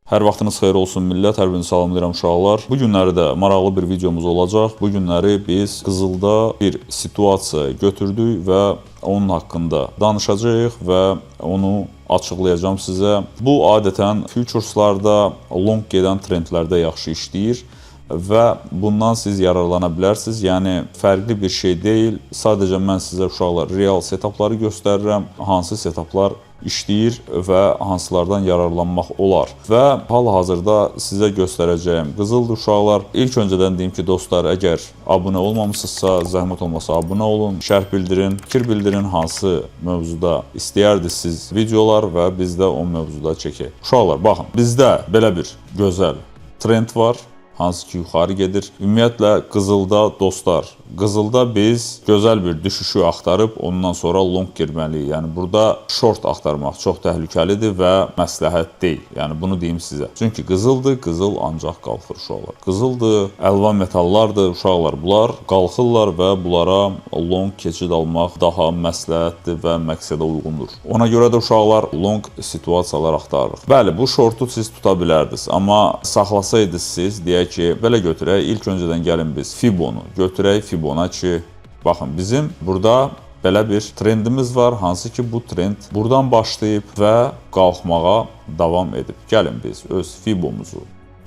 Hər vaxtınız xeyir olsun millət, hər birini salamlayıram uşaqlar. Bu günləri də maraqlı bir videomuz olacaq. Bu günləri biz qızılda bir situasiya götürdük və onun haqqında danışacağıq və onu açıqlayacağam sizə. Bu adətən futureslarda, long gedən trendlərdə yaxşı işləyir və bundan siz yararlana bilərsiniz. Yəni fərqli bir şey deyil. Sadəcə mən sizə uşaqlar real setupları göstərirəm. Hansı setuplar işləyir və hansılardan yararlanmaq olar. Və hal-hazırda sizə göstərəcəyim qızıldır uşaqlar. İlk öncədən deyim ki, dostlar, əgər abunə olmamışsınızsa, zəhmət olmasa abunə olun, şərh bildirin, fikir bildirin hansı mövzuda istəyərdiniz siz videolar və biz də o mövzuda çəkək. Uşaqlar, baxın, bizdə belə bir gözəl trend var, hansı ki yuxarı gedir. Ümumiyyətlə qızılda dostlar, qızılda biz gözəl bir düşüşü axtarıb ondan sonra long girməliyik. Yəni burada short axtarmaq çox təhlükəlidir və məsləhət deyil. Yəni bunu deyim sizə. Çünki qızıldır, qızıl ancaq qalxır uşaqlar. Qızıldır, əlvan metallardır uşaqlar. Bunlar qalxırlar və bunlara long keçid almaq daha məsləhətdir və məqsədə uyğundur. Ona görə də uşaqlar long situasiyalar axtarırıq. Bəli, bu shortu siz tuta bilərdiniz, amma saxlasaydınız siz, deyək ki, belə götürək, ilk öncədən gəlin biz Fibonu götürək, Fibonacci. Baxın, bizim burada belə bir trendimiz var, hansı ki bu trend buradan başlayıb və qalxmağa davam edib. Gəlin biz öz Fibomuzu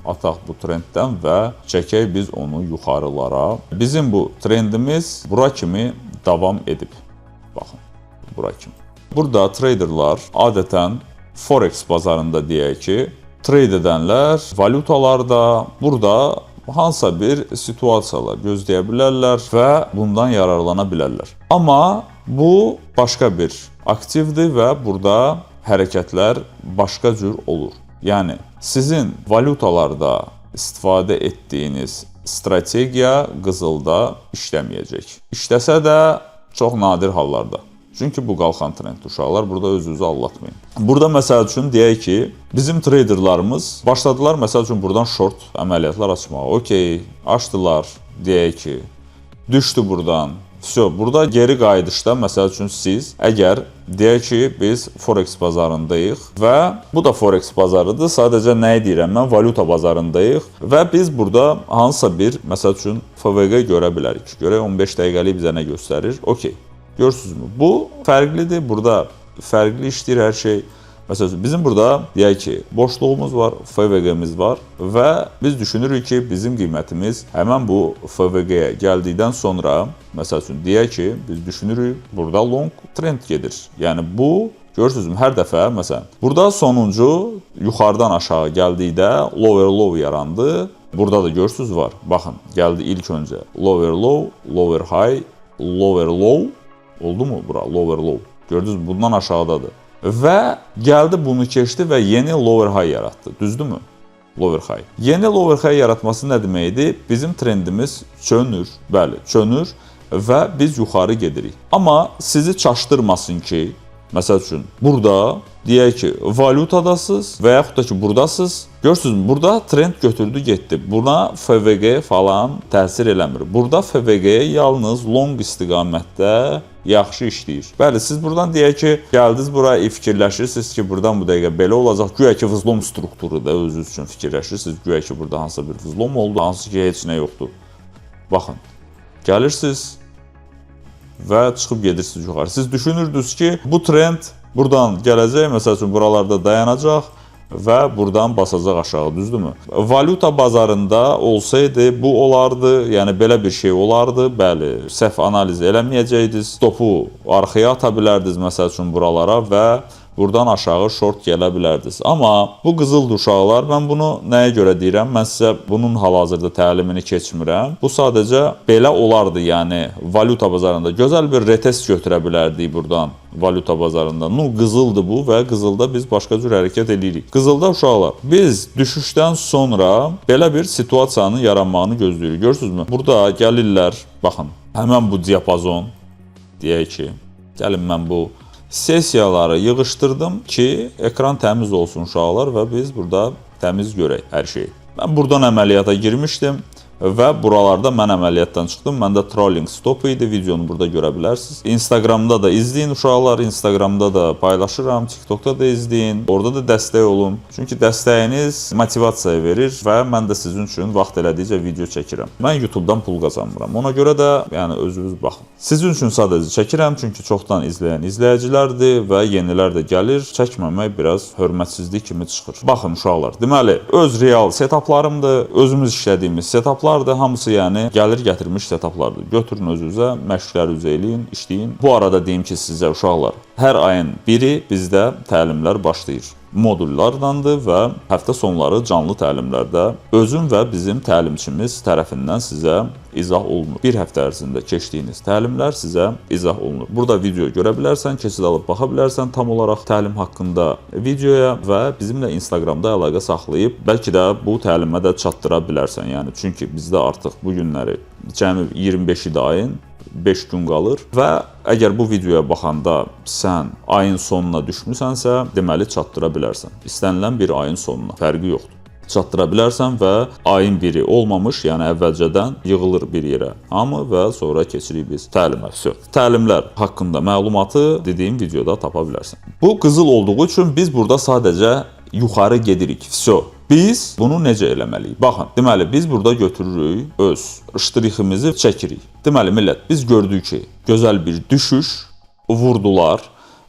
ataq bu trenddən və çəkək biz onu yuxarılara. Bizim bu trendimiz bura kimi davam edib. Baxın, bura kimi. Burada traderlar adətən Forex bazarında deyək ki, trade edənlər valyutalarda burada hansısa bir situasiyalar gözləyə bilərlər və bundan yararlana bilərlər. Amma bu başqa bir aktivdir və burada hərəkətlər başqa cür olur. Yəni sizin valyutalarda istifadə etdiyiniz strategiya qızılda işləməyəcək. İşləsə də çox nadir hallarda. Çünki bu qalxan trenddir uşaqlar, burada özünüzü aldatmayın. Burada məsəl üçün deyək ki, bizim traderlarımız başladılar məsəl üçün buradan short əməliyyatlar açmağa. Okey, açdılar, deyək ki, düşdü buradan. Vso, burada geri qayıdışda məsəl üçün siz əgər deyək ki, biz Forex bazarındayıq və bu da Forex bazarıdır. Sadəcə nəyi deyirəm mən, valyuta bazarındayıq və biz burada hansısa bir məsəl üçün FVG görə bilərik. Görək 15 dəqiqəlik bizə nə göstərir. Okey. Görürsünüzmü? Bu fərqlidir. Burada fərqli işləyir hər şey. Məsəl üçün bizim burada deyək ki, boşluğumuz var, FVG-miz var və biz düşünürük ki, bizim qiymətimiz həmən bu FVG-yə gəldikdən sonra, məsəl üçün deyək ki, biz düşünürük burada long trend gedir. Yəni bu görürsünüzmü? Hər dəfə məsələn burada sonuncu yuxarıdan aşağı gəldikdə lower low yarandı. Burada da görürsünüz var. Baxın, gəldi ilk öncə lower low, lower high, lower low. Oldu mu bura lower low? Gördünüz mü? Bundan aşağıdadır. Və gəldi bunu keçdi və yeni lower high yaratdı. Düzdürmü? Lower high. Yeni lower high yaratması nə deməkdir? Bizim trendimiz çönür. Bəli, çönür və biz yuxarı gedirik. Amma sizi çaşdırmasın ki, məsəl üçün burada deyək ki, valyutadasınız və yaxud da ki, buradasınız. Görürsünüz, burada trend götürdü, getdi. Buna FVG falan təsir eləmir. Burada FVG yalnız long istiqamətdə yaxşı işləyir. Bəli, siz buradan deyək ki, gəldiniz bura, fikirləşirsiniz ki, buradan bu dəqiqə belə olacaq. Güya ki, vzlom strukturu da özünüz üçün fikirləşirsiniz. Güya ki, burada hansısa bir vzlom oldu, hansı ki, heç nə yoxdur. Baxın, gəlirsiniz və çıxıb gedirsiniz yuxarı. Siz düşünürdünüz ki, bu trend buradan gələcək, məsəl üçün buralarda dayanacaq və buradan basacaq aşağı, düzdürmü? Valyuta bazarında olsaydı bu olardı, yəni belə bir şey olardı. Bəli, səhv analiz eləməyəcəydiniz. Stopu arxaya ata bilərdiniz məsəl üçün buralara və buradan aşağı short gələ bilərdiniz. Amma bu qızıldır uşaqlar. Mən bunu nəyə görə deyirəm? Mən sizə bunun hal-hazırda təlimini keçmirəm. Bu sadəcə belə olardı, yəni valyuta bazarında gözəl bir retest götürə bilərdik buradan valyuta bazarında. Nu, qızıldır bu və qızılda biz başqa cür hərəkət eləyirik. Qızılda uşaqlar, biz düşüşdən sonra belə bir situasiyanın yaranmağını gözləyirik. Görürsünüzmü? Burada gəlirlər, baxın, həmən bu diapazon deyək ki, gəlin mən bu sessiyaları yığışdırdım ki, ekran təmiz olsun uşaqlar və biz burada təmiz görək hər şeyi. Mən buradan əməliyyata girmişdim Və buralarda mən əməliyyatdan çıxdım. Məndə trailing stop idi. Videonu burada görə bilərsiniz. Instagramda da izləyin uşaqlar, Instagramda da paylaşıram, TikTokda da izləyin. Orada da dəstək olun. Çünki dəstəyiniz motivasiya verir və mən də sizin üçün vaxt elədikcə video çəkirəm. Mən YouTube-dan pul qazanmıram. Ona görə də yəni özünüz baxın. Sizin üçün sadəcə çəkirəm, çünki çoxdan izləyən izləyicilərdir və yenilər də gəlir. Çəkməmək biraz hörmətsizlik kimi çıxır. Baxın uşaqlar, deməli öz real setuplarımdır, özümüz işlədiyimiz setuplardır. Hamısı yəni gəlir gətirmiş setuplardır. Götürün özünüzə, məşqlərinizi eləyin, işləyin. Bu arada deyim ki sizə uşaqlar, hər ayın biri bizdə təlimlər başlayır, modullardandır və həftə sonları canlı təlimlərdə özüm və bizim təlimçimiz tərəfindən sizə izah olunur. Bir həftə ərzində keçdiyiniz təlimlər sizə izah olunur. Burada video görə bilərsən, keçid alıb baxa bilərsən tam olaraq təlim haqqında videoya və bizimlə Instagramda əlaqə saxlayıb bəlkə də bu təlimə də çatdıra bilərsən. Yəni çünki bizdə artıq bu günləri cəmi 25-i də ayın 5 gün qalır və əgər bu videoya baxanda sən ayın sonuna düşmüsənsə, deməli çatdıra bilərsən. İstənilən bir ayın sonuna, fərqi yoxdur. Çatdıra bilərsən və ayın biri olmamış, yəni əvvəlcədən yığılır bir yerə hamı və sonra keçirik biz təlimə. Vəsə. Təlimlər haqqında məlumatı dediyim videoda tapa bilərsən. Bu qızıl olduğu üçün biz burada sadəcə yuxarı gedirik. Vəsə. Biz bunu necə eləməliyik? Baxın, deməli biz burada götürürük öz ştriximizi çəkirik. Deməli millət, biz gördük ki, gözəl bir düşüş vurdular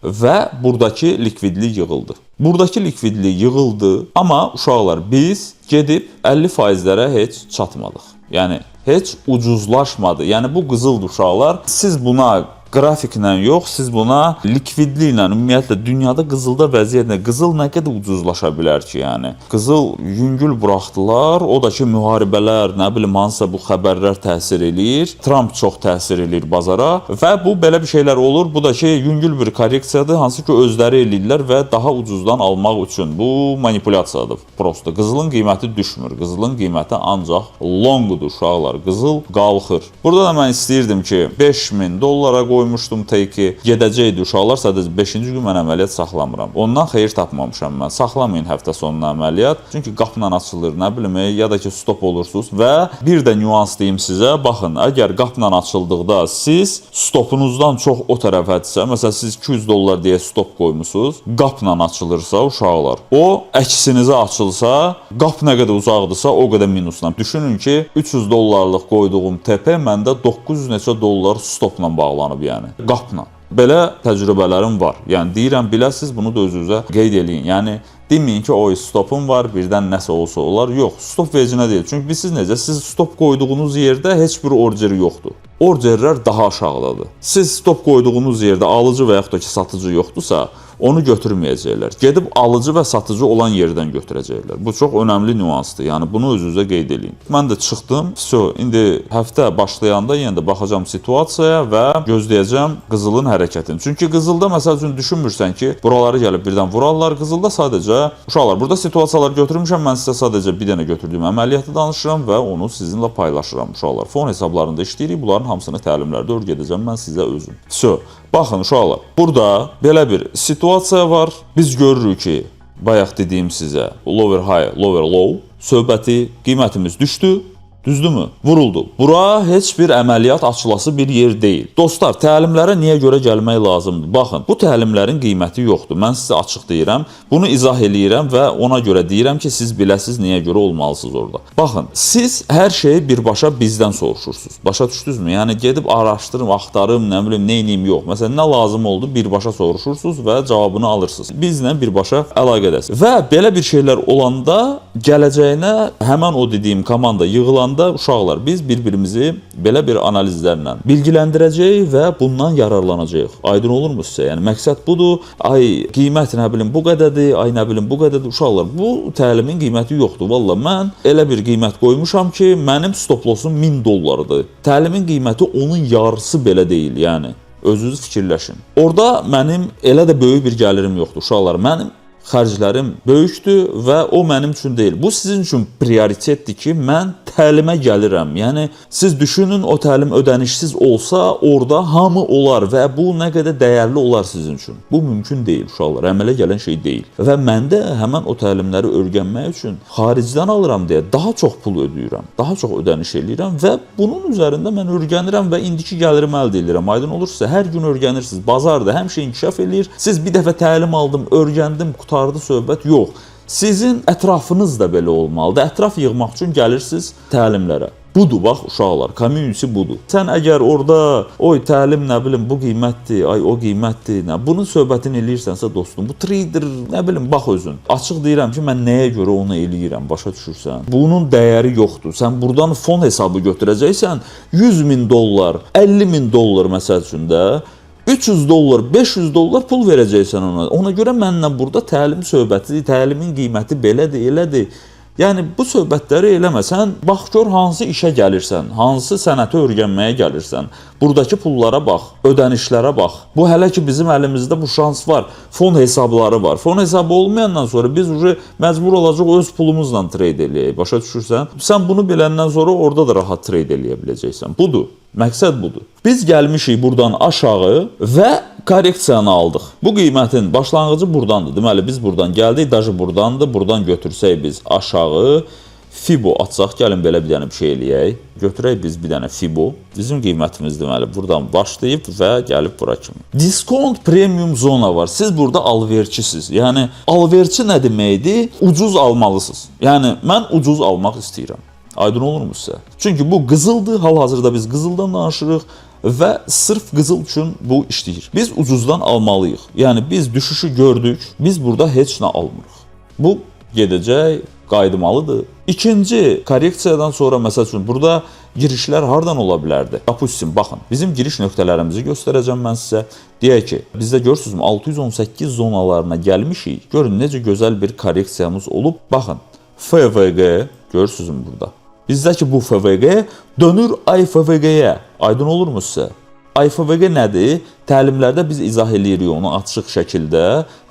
və buradakı likvidlik yığıldı. Buradakı likvidlik yığıldı, amma uşaqlar, biz gedib 50 faizlərə heç çatmadıq. Yəni heç ucuzlaşmadı. Yəni bu qızıldır uşaqlar. Siz buna qrafiklə yox, siz buna likvidliklə, ümumiyyətlə dünyada qızılda vəziyyət nə? Qızıl nə qədər ucuzlaşa bilər ki, yəni? Qızıl yüngül buraxdılar. O da ki müharibələr, nə bilim hansısa bu xəbərlər təsir eləyir. Tramp çox təsir eləyir bazara və bu belə bir şeylər olur. Bu da ki yüngül bir korreksiyadır, hansı ki özləri eləyirlər və daha ucuzdan almaq üçün. Bu manipulyasiyadır prosto. Qızılın qiyməti düşmür. Qızılın qiyməti ancaq longudur uşaqlar. Qızıl qalxır. Burada da mən istəyirdim ki 5000 dollara qoymuşdum take-i. Gedəcəkdi uşaqlar, sadəcə 5-ci gün mən əməliyyat saxlamıram. Ondan xeyir tapmamışam mən. Saxlamayın həftə sonuna əməliyyat. Çünki qapla açılır, nə bilim, ya da ki stop olursunuz və bir də nüans deyim sizə. Baxın, əgər qapla açıldıqda siz stopunuzdan çox o tərəfədirsə, məsələn siz 200 dollar deyə stop qoymusunuz, qapla açılırsa uşaqlar, o əksinizə açılsa, qap nə qədər uzaqdırsa, o qədər minusla. Düşünün ki, 300 dollarlıq qoyduğum TP məndə 900 neçə dollar stopla bağlanıb yəni. Qapla. Belə təcrübələrim var. Yəni deyirəm, biləsiz, bunu da özünüzə qeyd eləyin. Yəni deməyin ki, oy stopum var, birdən nəsə olsa olar. Yox, stop vecinə deyil. Çünki bilirsiniz necə, siz stop qoyduğunuz yerdə heç bir order yoxdur. Orderlər daha aşağıdadır. Siz stop qoyduğunuz yerdə alıcı və yaxud da ki satıcı yoxdursa, onu götürməyəcəklər. Gedib alıcı və satıcı olan yerdən götürəcəklər. Bu çox önəmli nüansdır. Yəni bunu özünüzə qeyd eləyin. Mən də çıxdım. Vəsə, indi həftə başlayanda yenə də baxacağam situasiyaya və gözləyəcəm qızılın hərəkətini. Çünki qızılda məsəl üçün düşünmürsən ki, buraları gəlib birdən vurarlar. Qızılda sadəcə uşaqlar, burada situasiyalar götürmüşəm. Mən sizə sadəcə bir dənə götürdüyüm əməliyyatı danışıram və onu sizinlə paylaşıram uşaqlar. Fon hesablarında işləyirik. Bunların hamısını təlimlərdə öyrədəcəm mən sizə özüm. Vəsə. Baxın uşaqlar, burada belə bir situasiya var. Biz görürük ki, bayaq dediyim sizə lower high, lower low söhbəti, qiymətimiz düşdü. Düzdürmü? Vuruldu. Bura heç bir əməliyyat açılası bir yer deyil. Dostlar, təlimlərə niyə görə gəlmək lazımdır? Baxın, bu təlimlərin qiyməti yoxdur. Mən sizə açıq deyirəm. Bunu izah eləyirəm və ona görə deyirəm ki, siz biləsiz niyə görə olmalısınız orada. Baxın, siz hər şeyi birbaşa bizdən soruşursunuz. Başa düşdünüzmü? Yəni gedib araşdırım, axtarım, nə bilim, nə edeyim, yox. Məsələn, nə lazım oldu, birbaşa soruşursunuz və cavabını alırsınız. Bizlə birbaşa əlaqədəsiniz. Və belə bir şeylər olanda gələcəyinə həmin o dediyim komanda yığılanda uşaqlar, biz bir-birimizi belə bir analizlərlə bilgiləndirəcəyik və bundan yararlanacağıq. Aydın olurmu sizə? Yəni məqsəd budur. Ay qiymət nə bilim bu qədərdir, ay nə bilim bu qədərdir. Uşaqlar, bu təlimin qiyməti yoxdur. Valla mən elə bir qiymət qoymuşam ki, mənim stop lossum 1000 dollardır. Təlimin qiyməti onun yarısı belə deyil, yəni. Özünüz fikirləşin. Orada mənim elə də böyük bir gəlirim yoxdur uşaqlar. Mənim Xərclərim böyükdür və o mənim üçün deyil. Bu sizin üçün prioritetdir ki, mən təlimə gəlirəm. Yəni siz düşünün, o təlim ödənişsiz olsa, orada hamı olar və bu nə qədər dəyərli olar sizin üçün. Bu mümkün deyil uşaqlar, əmələ gələn şey deyil. Və mən də həmin o təlimləri öyrənmək üçün xaricdən alıram deyə daha çox pul ödəyirəm, daha çox ödəniş eləyirəm və bunun üzərində mən öyrənirəm və indiki gəlirimi əldə edirəm. Aydın olursa, hər gün öyrənirsiniz. Bazarda həmişə inkişaf eləyir. Siz bir dəfə təlim aldım, öyrəndim, qurtardı söhbət, yox. Sizin ətrafınız da belə olmalıdır. Ətraf yığmaq üçün gəlirsiniz təlimlərə. Budur bax uşaqlar, community budur. Sən əgər orada oy təlim nə bilim bu qiymətdir, ay o qiymətdir, nə bunun söhbətini eləyirsənsə dostum, bu trader nə bilim bax özün. Açıq deyirəm ki, mən nəyə görə onu eləyirəm, başa düşürsən? Bunun dəyəri yoxdur. Sən burdan fon hesabı götürəcəksən, 100 min dollar, 50 min dollar məsəl üçün də 300 dollar, 500 dollar pul verəcəksən ona. Ona görə mənlə burada təlim söhbəti, təlimin qiyməti belədir, elədir. Yəni bu söhbətləri eləmə. Sən bax gör hansı işə gəlirsən, hansı sənəti öyrənməyə gəlirsən. Buradakı pullara bax, ödənişlərə bax. Bu hələ ki bizim əlimizdə bu şans var. Fon hesabları var. Fon hesabı olmayandan sonra biz уже məcbur olacaq öz pulumuzla trade eləyək. Başa düşürsən? Sən bunu biləndən sonra orada da rahat trade eləyə biləcəksən. Budur. Məqsəd budur. Biz gəlmişik buradan aşağı və korreksiyanı aldıq. Bu qiymətin başlanğıcı burdandır. Deməli biz buradan gəldik, daşı burdandır. Buradan götürsək biz aşağı Fibo atsaq, gəlin belə bir dənə bir şey eləyək. Götürək biz bir dənə Fibo. Bizim qiymətimiz deməli buradan başlayıb və gəlib bura kimi. Discount premium zona var. Siz burada alverçisiniz. Yəni alverçi nə deməkdir? Ucuz almalısınız. Yəni mən ucuz almaq istəyirəm. Aydın olurmu sizə? Çünki bu qızıldır. Hal-hazırda biz qızıldan danışırıq və sırf qızıl üçün bu işləyir. Biz ucuzdan almalıyıq. Yəni biz düşüşü gördük, biz burada heç nə almırıq. Bu gedəcək, qayıtmalıdır. İkinci korreksiyadan sonra məsəl üçün burada girişlər hardan ola bilərdi? Допустим, baxın, bizim giriş nöqtələrimizi göstərəcəm mən sizə. Deyək ki, bizdə görürsünüzmü 618 zonalarına gəlmişik. Görün necə gözəl bir korreksiyamız olub. Baxın, FVG görürsünüzmü burada? Bizdəki bu FVG dönür IFVG-yə. Aydın olurmu sizə? IFVG nədir? Təlimlərdə biz izah eləyirik onu açıq şəkildə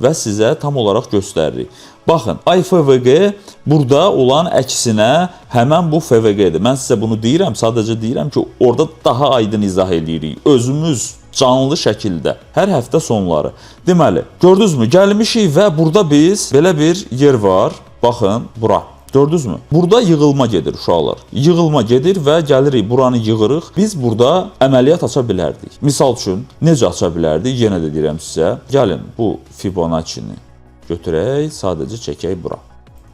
və sizə tam olaraq göstəririk. Baxın, IFVG burada olan əksinə həmən bu FVG-dir. Mən sizə bunu deyirəm, sadəcə deyirəm ki, orada daha aydın izah eləyirik. Özümüz canlı şəkildə hər həftə sonları. Deməli, gördünüzmü? Gəlmişik və burada biz belə bir yer var. Baxın, bura. Gördünüzmü? Burada yığılma gedir uşaqlar. Yığılma gedir və gəlirik buranı yığırıq. Biz burada əməliyyat aça bilərdik. Misal üçün, necə aça bilərdik? Yenə də deyirəm sizə. Gəlin bu Fibonacci-ni götürək, sadəcə çəkək bura.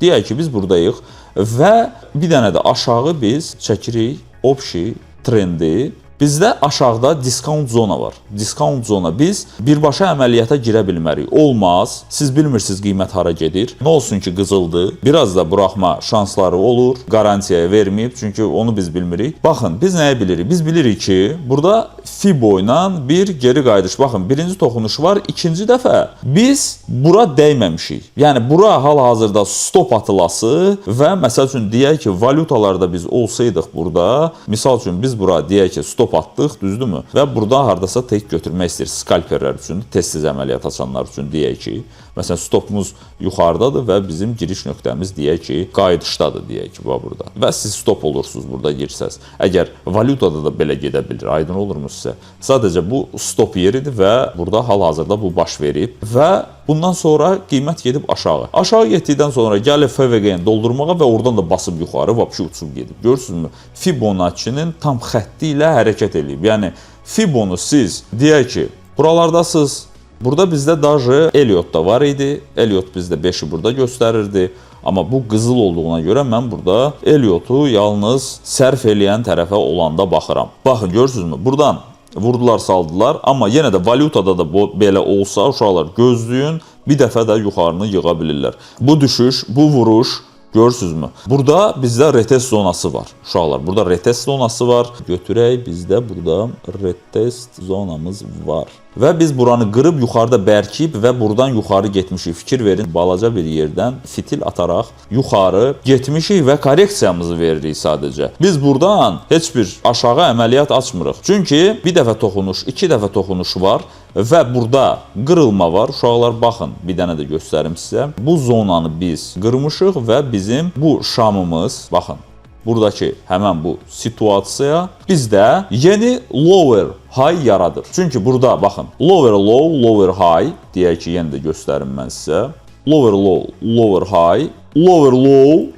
Deyək ki, biz buradayıq və bir dənə də aşağı biz çəkirik общий trendi. Bizdə aşağıda discount zona var. Discount zona, biz birbaşa əməliyyata girə bilmərik. Olmaz. Siz bilmirsiniz qiymət hara gedir. Nə olsun ki qızıldır. Biraz da buraxma şansları olur. Qarantiyaya verməyib, çünki onu biz bilmirik. Baxın, biz nəyi bilirik? Biz bilirik ki, burada Fibo ilə bir geri qayıdış. Baxın, birinci toxunuş var, ikinci dəfə biz bura dəyməmişik. Yəni bura hal-hazırda stop atılası və məsəl üçün deyək ki, valyutalarda biz olsaydıq burada, misal üçün biz bura deyək ki, stop atdıq, düzdürmü? Və burada hardasa take götürmək istəyir skalperlər üçün, tez-tez əməliyyat açanlar üçün deyək ki, məsələn stopumuz yuxarıdadır və bizim giriş nöqtəmiz deyək ki, qayıdışdadır deyək ki, bax burada. Və siz stop olursunuz burada girsəz. Əgər valyutada da belə gedə bilir, aydın olurmu sizə? Sadəcə bu stop yeridir və burada hal-hazırda bu baş verib və bundan sonra qiymət gedib aşağı. Aşağı getdikdən sonra gəlib FVG-ni doldurmağa və oradan da basıb yuxarı, vapşi uçub gedib. Görürsünüzmü? Fibonacci-nin tam xətti ilə hərəkət eləyib. Yəni Fibonu siz deyək ki, buralardasınız. Burada bizdə daje Elliot da var idi. Elliot bizdə 5-i burada göstərirdi. Amma bu qızıl olduğuna görə mən burada Elliotu yalnız sərf eləyən tərəfə olanda baxıram. Baxın, görürsünüzmü? Buradan vurdular, saldılar. Amma yenə də valyutada da bu belə olsa, uşaqlar gözləyin, bir dəfə də yuxarını yığa bilirlər. Bu düşüş, bu vuruş. Görürsünüzmü? Burada bizdə retest zonası var. Uşaqlar, burada retest zonası var. Götürək, bizdə burada retest zonamız var. Və biz buranı qırıb yuxarıda bərkiyib və buradan yuxarı getmişik. Fikir verin, balaca bir yerdən fitil ataraq yuxarı getmişik və korreksiyamızı veririk sadəcə. Biz buradan heç bir aşağı əməliyyat açmırıq. Çünki bir dəfə toxunuş, iki dəfə toxunuş var və burada qırılma var. Uşaqlar, baxın, bir dənə də göstərim sizə. Bu zonanı biz qırmışıq və bizim bu şamımız, baxın, buradakı həmən bu situasiya bizdə yeni lower high yaradır. Çünki burada baxın, lower low, lower high deyək ki, yenə də göstərim mən sizə. Lower low, lower high, lower low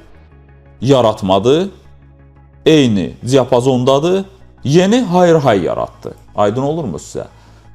yaratmadı. Eyni diapazondadır. Yeni higher high yaratdı. Aydın olurmu sizə?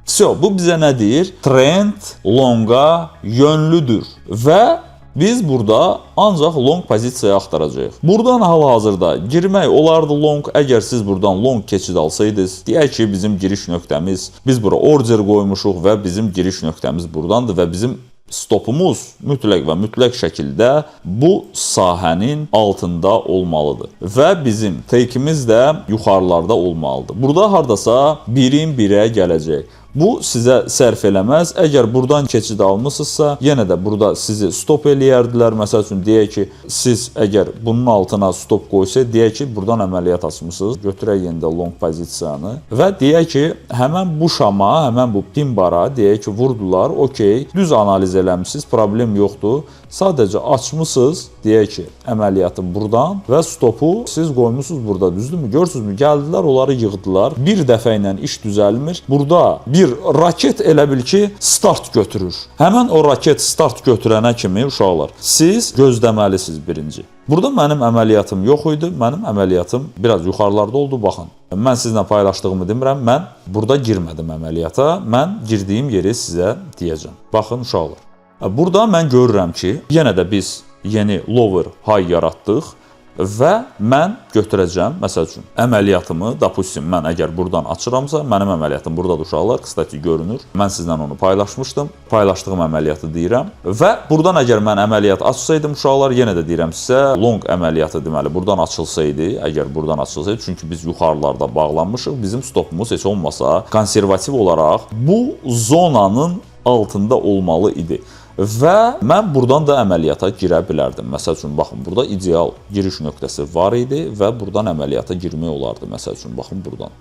Vsyo, bu bizə nə deyir? Trend longa yönlüdür və biz burada ancaq long pozisiya axtaracağıq. Buradan hal-hazırda girmək olardı long. Əgər siz buradan long keçid alsaydınız, deyək ki, bizim giriş nöqtəmiz, biz bura order qoymuşuq və bizim giriş nöqtəmiz burdandır və bizim stopumuz mütləq və mütləq şəkildə bu sahənin altında olmalıdır. Və bizim take'imiz də yuxarılarda olmalıdır. Burada hardasa 1-in 1-ə gələcək. Bu sizə sərf eləməz. Əgər buradan keçid almısınızsa, yenə də burada sizi stop eləyərdilər. Məsəl üçün deyək ki, siz əgər bunun altına stop qoysaq, deyək ki, buradan əməliyyat açmısınız. Götürək yenə də long pozisiyanı və deyək ki, həmən bu şama, həmən bu pin bara deyək ki, vurdular. Okey, düz analiz eləmisiniz, problem yoxdur. Sadəcə açmısınız, deyək ki, əməliyyatı buradan və stopu siz qoymusunuz burada, düzdürmü? Görürsünüzmü? Gəldilər, onları yığdılar. Bir dəfə ilə iş düzəlmir. Burada bir raket elə bil ki, start götürür. Həmən o raket start götürənə kimi, uşaqlar, siz gözləməlisiniz birinci. Burada mənim əməliyyatım yox idi. Mənim əməliyyatım biraz yuxarılarda oldu, baxın. Mən sizlə paylaşdığımı demirəm. Mən burada girmədim əməliyyata. Mən girdiyim yeri sizə deyəcəm. Baxın, uşaqlar. Burada mən görürəm ki, yenə də biz yeni lower high yaratdıq və mən götürəcəm, məsəl üçün, əməliyyatımı, допустим, mən əgər buradan açıramsa, mənim əməliyyatım burdadır, uşaqlar, kстати, görünür. Mən sizlə onu paylaşmışdım. Paylaşdığım əməliyyatı deyirəm. Və buradan əgər mən əməliyyat açsaydım, uşaqlar, yenə də deyirəm sizə, long əməliyyatı deməli buradan açılsaydı, əgər buradan açılsaydı, çünki biz yuxarılarda bağlanmışıq, bizim stopumuz heç olmasa konservativ olaraq bu zonanın altında olmalı idi. Və mən buradan da əməliyyata girə bilərdim. Məsəl üçün, baxın, burada ideal giriş nöqtəsi var idi və buradan əməliyyata girmək olardı. Məsəl üçün, baxın, buradan.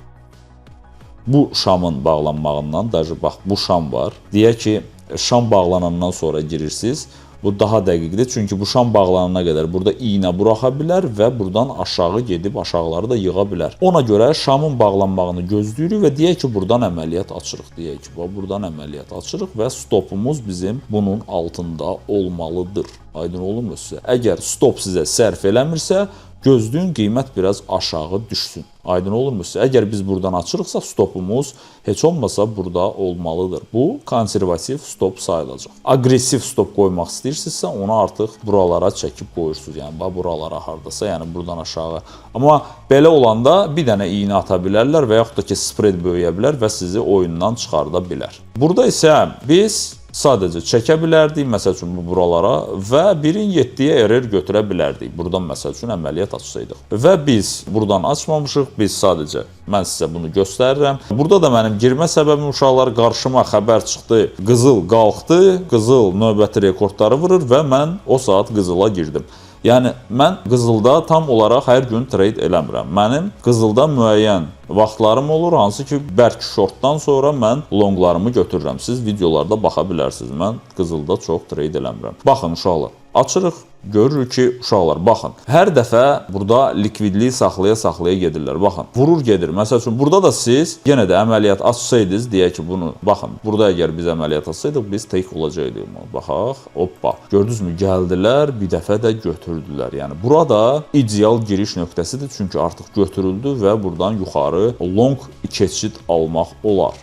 Bu şamın bağlanmağından, даже bax, bu şam var. Deyək ki, şam bağlanandan sonra girirsiniz. Bu daha dəqiqdir. Çünki bu şam bağlanana qədər burada iynə buraxa bilər və buradan aşağı gedib aşağıları da yığa bilər. Ona görə şamın bağlanmağını gözləyirik və deyək ki, buradan əməliyyat açırıq. Deyək ki, bax, buradan əməliyyat açırıq və stopumuz bizim bunun altında olmalıdır. Aydın olurmu sizə? Əgər stop sizə sərf eləmirsə, gözləyin qiymət biraz aşağı düşsün. Aydın olurmu sizə? Əgər biz buradan açırıqsa, stopumuz heç olmasa burada olmalıdır. Bu konservativ stop sayılacaq. Aqressiv stop qoymaq istəyirsinizsə, onu artıq buralara çəkib qoyursunuz. Yəni bax, buralara hardasa, yəni buradan aşağı. Amma belə olanda bir dənə iynə ata bilərlər və yaxud da ki, spread böyüyə bilər və sizi oyundan çıxarda bilər. Burada isə biz sadəcə çəkə bilərdik, məsəl üçün bu buralara və 1-in 7-yə RR götürə bilərdik. Buradan məsəl üçün əməliyyat açsaydıq. Və biz buradan açmamışıq, biz sadəcə mən sizə bunu göstərirəm. Burada da mənim girmə səbəbim, uşaqlar, qarşıma xəbər çıxdı. Qızıl qalxdı, qızıl növbəti rekordları vurur və mən o saat qızıla girdim. Yəni mən qızılda tam olaraq hər gün trade eləmirəm. Mənim qızılda müəyyən vaxtlarım olur, hansı ki, bərk shortdan sonra mən longlarımı götürürəm. Siz videolarda baxa bilərsiniz. Mən qızılda çox trade eləmirəm. Baxın, uşaqlar, açırıq, görürük ki, uşaqlar, baxın. Hər dəfə burada likvidliyi saxlaya-saxlaya gedirlər. Baxın, vurur gedir. Məsəl üçün burada da siz yenə də əməliyyat açsaydınız, deyək ki, bunu baxın. Burada əgər biz əməliyyat açsaydıq, biz take olacaqdıq. Baxaq, hoppa. Gördünüzmü? Gəldilər, bir dəfə də götürdülər. Yəni burada ideal giriş nöqtəsidir, çünki artıq götürüldü və buradan yuxarı long keçid almaq olar.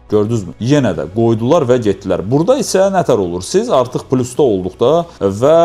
Gördünüzmü? Yenə də qoydular və getdilər. Burada isə nətər olur? Siz artıq plusda olduqda və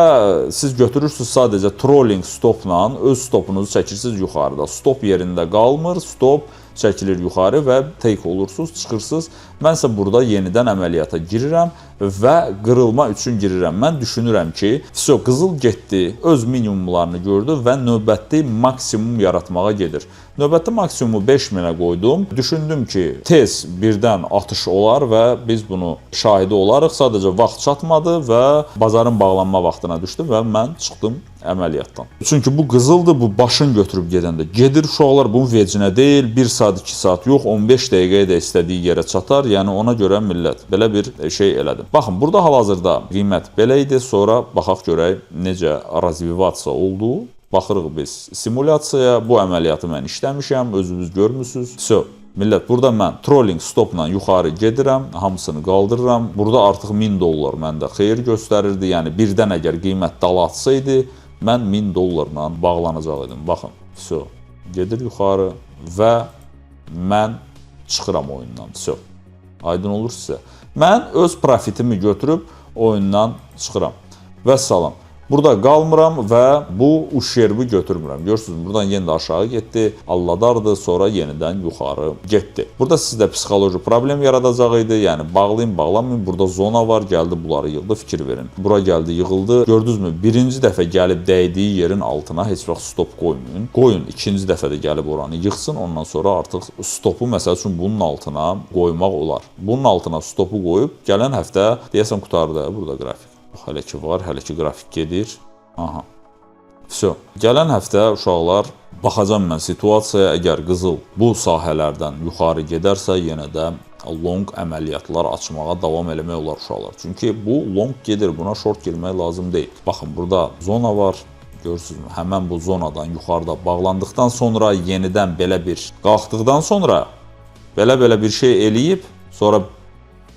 siz götürürsüz sadəcə trolling stopla öz stopunuzu çəkirsiniz yuxarıda. Stop yerində qalmır, stop çəkilir yuxarı və take olursunuz, çıxırsınız. Mən isə burada yenidən əməliyyata girirəm və qırılma üçün girirəm. Mən düşünürəm ki, vsyo, qızıl getdi, öz minimumlarını gördü və növbəti maksimum yaratmağa gedir. Növbəti maksimumu 5000-ə qoydum. Düşündüm ki, tez birdən atış olar və biz bunu şahidi olarıq. Sadəcə vaxt çatmadı və bazarın bağlanma vaxtına düşdü və mən çıxdım əməliyyatdan. Çünki bu qızıldır, bu başın götürüb gedəndə gedir uşaqlar, bunun vecinə deyil, 1 saat, 2 saat yox, 15 dəqiqəyə də istədiyi yerə çatar. Yəni ona görə millət belə bir şey elədim. Baxın, burada hal-hazırda qiymət belə idi. Sonra baxaq görək necə развиваться oldu. Baxırıq biz simulyasiyaya. Bu əməliyyatı mən işləmişəm, özünüz görmüsünüz. Vso. Millət, burada mən trolling stopla yuxarı gedirəm, hamısını qaldırıram. Burada artıq 1000 dollar məndə xeyir göstərirdi. Yəni birdən əgər qiymət dala atsaydı, mən 1000 dollarla bağlanacaq idim. Baxın, vso. Gedir yuxarı və mən çıxıram oyundan. Vso. Aydın olur sizə. Mən öz profitimi götürüb oyundan çıxıram. Vəssalam. Burada qalmıram və bu ущерб i götürmürəm. Görürsünüz, buradan yenə də aşağı getdi, alladardı, sonra yenidən yuxarı getdi. Burada sizdə psixoloji problem yaradacaq idi. Yəni bağlayım, bağlamayım. Burada zona var, gəldi bunları yığdı, fikir verin. Bura gəldi, yığıldı. Gördünüzmü? Birinci dəfə gəlib dəydiyi yerin altına heç vaxt stop qoymayın. Qoyun, ikinci dəfə də gəlib oranı yığsın, ondan sonra artıq stopu məsəl üçün bunun altına qoymaq olar. Bunun altına stopu qoyub gələn həftə deyəsən qurtardı burada qrafik. Hələ ki var, hələ ki qrafik gedir. Aha. Vso. Gələn həftə uşaqlar baxacam mən situasiyaya, əgər qızıl bu sahələrdən yuxarı gedərsə, yenə də long əməliyyatlar açmağa davam eləmək olar uşaqlar. Çünki bu long gedir, buna short girmək lazım deyil. Baxın, burada zona var. Görürsünüzmü? Həmən bu zonadan yuxarıda bağlandıqdan sonra yenidən belə bir qalxdıqdan sonra belə-belə bir şey eləyib, sonra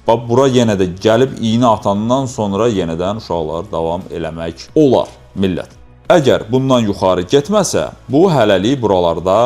bax bura yenə də gəlib iynə atandan sonra yenidən uşaqlar davam eləmək olar millət. Əgər bundan yuxarı getməsə, bu hələlik buralarda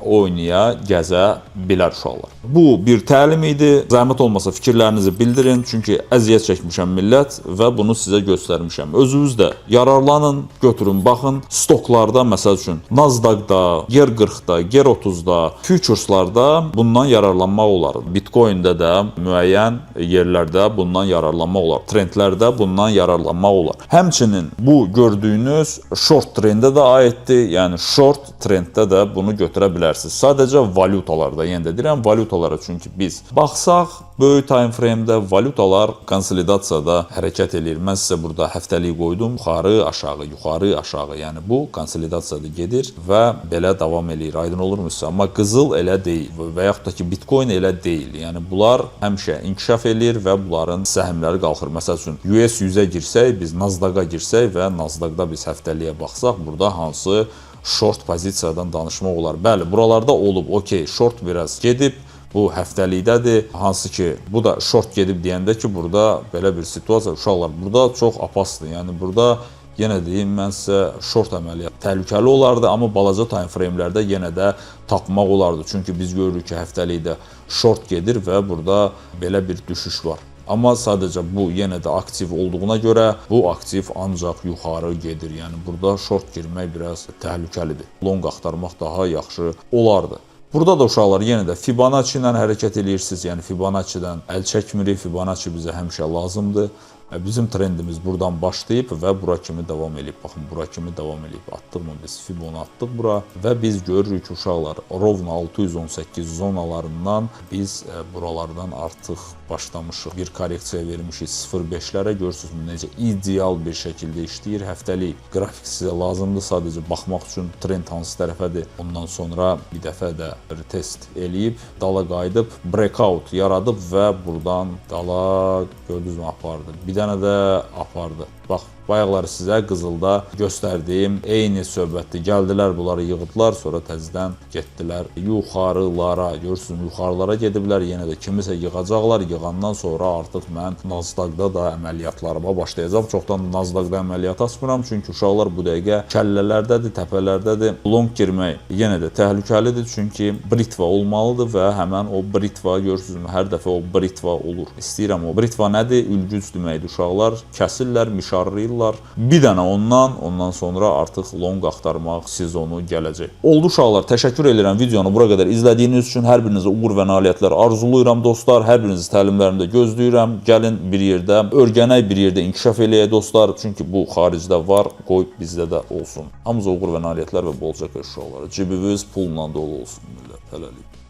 oynaya, gəzə bilər uşaqlar. Bu bir təlim idi. Zəhmət olmasa fikirlərinizi bildirin, çünki əziyyət çəkmişəm millət və bunu sizə göstərmişəm. Özünüz də yararlanın, götürün, baxın. Stoklarda məsəl üçün Nasdaq-da, G40-da, G30-da, futureslarda bundan yararlanmaq olar. Bitcoin-də də müəyyən yerlərdə bundan yararlanmaq olar. Trendlərdə bundan yararlanmaq olar. Həmçinin bu gördüyünüz short trendə də aiddir. Yəni short trenddə də bunu götürə bilərsiniz. Sadəcə valyutalarda, yenə də deyirəm, valyutalara, çünki biz baxsaq böyük time frame-də valyutalar konsolidasiyada hərəkət eləyir. Mən sizə burada həftəlik qoydum. Yuxarı, aşağı, yuxarı, aşağı. Yəni bu konsolidasiyada gedir və belə davam eləyir. Aydın olurmu sizə? Amma qızıl elə deyil və yaxud da ki Bitcoin elə deyil. Yəni bunlar həmişə inkişaf eləyir və bunların səhmləri qalxır. Məsəl üçün US 100-ə girsək, biz Nasdaq-a girsək və Nasdaq-da biz həftəliyə baxsaq, burada hansı short pozisiyadan danışmaq olar. Bəli, buralarda olub, okey, short biraz gedib, bu həftəlikdədir. Hansı ki, bu da short gedib deyəndə ki, burada belə bir situasiya uşaqlar, burada çox опасный. Yəni burada yenə deyim mən sizə, short əməliyyat təhlükəli olardı, amma balaca time frame-lərdə yenə də tapmaq olardı. Çünki biz görürük ki, həftəlikdə short gedir və burada belə bir düşüş var. Amma sadəcə bu yenə də aktiv olduğuna görə bu aktiv ancaq yuxarı gedir. Yəni burada short girmək biraz təhlükəlidir. Long axtarmaq daha yaxşı olardı. Burada da uşaqlar yenə də Fibonacci ilə hərəkət eləyirsiniz. Yəni Fibonacci-dən əl çəkmirik. Fibonacci bizə həmişə lazımdır. Bizim trendimiz buradan başlayıb və bura kimi davam eləyib. Baxın, bura kimi davam eləyib. Atdıq mı biz? Fibonu atdıq bura və biz görürük ki, uşaqlar, ровно 618 zonalarından biz buralardan artıq başlamışıq. Bir korreksiya vermişik 0.5-lərə. Görürsünüz necə ideal bir şəkildə işləyir. Həftəlik qrafik sizə lazımdır sadəcə baxmaq üçün trend hansı tərəfədir. Ondan sonra bir dəfə də retest eləyib, dala qayıdıb, breakout yaradıb və buradan dala gördünüzmü apardı. Bir dənə də apardı. Bax, bayaqları sizə qızılda göstərdiyim eyni söhbətdir. Gəldilər, bunları yığdılar, sonra təzədən getdilər yuxarılara. Görürsünüz, yuxarılara gediblər. Yenə də kimisə yığacaqlar. Yığandan sonra artıq mən Nasdaq-da da əməliyyatlarıma başlayacağam. Çoxdan Nasdaq-da əməliyyat açmıram, çünki uşaqlar bu dəqiqə kəllələrdədir, təpələrdədir. Long girmək yenə də təhlükəlidir, çünki britva olmalıdır və həmən o britva, görürsünüzmü, hər dəfə o britva olur. İstəyirəm o britva nədir? Ülgüc deməkdir uşaqlar. Kəsirlər, mişarla təkrarlayırlar. Bir dənə ondan, ondan sonra artıq long axtarmaq sezonu gələcək. Oldu uşaqlar, təşəkkür edirəm videonu bura qədər izlədiyiniz üçün. Hər birinizə uğur və nailiyyətlər arzulayıram dostlar. Hər birinizi təlimlərimdə gözləyirəm. Gəlin bir yerdə öyrənək, bir yerdə inkişaf eləyək dostlar. Çünki bu xaricdə var, qoy bizdə də olsun. Hamınıza uğur və nailiyyətlər və bolca uşaqlara. Cibiniz pulla dolu olsun millət. Hələlik.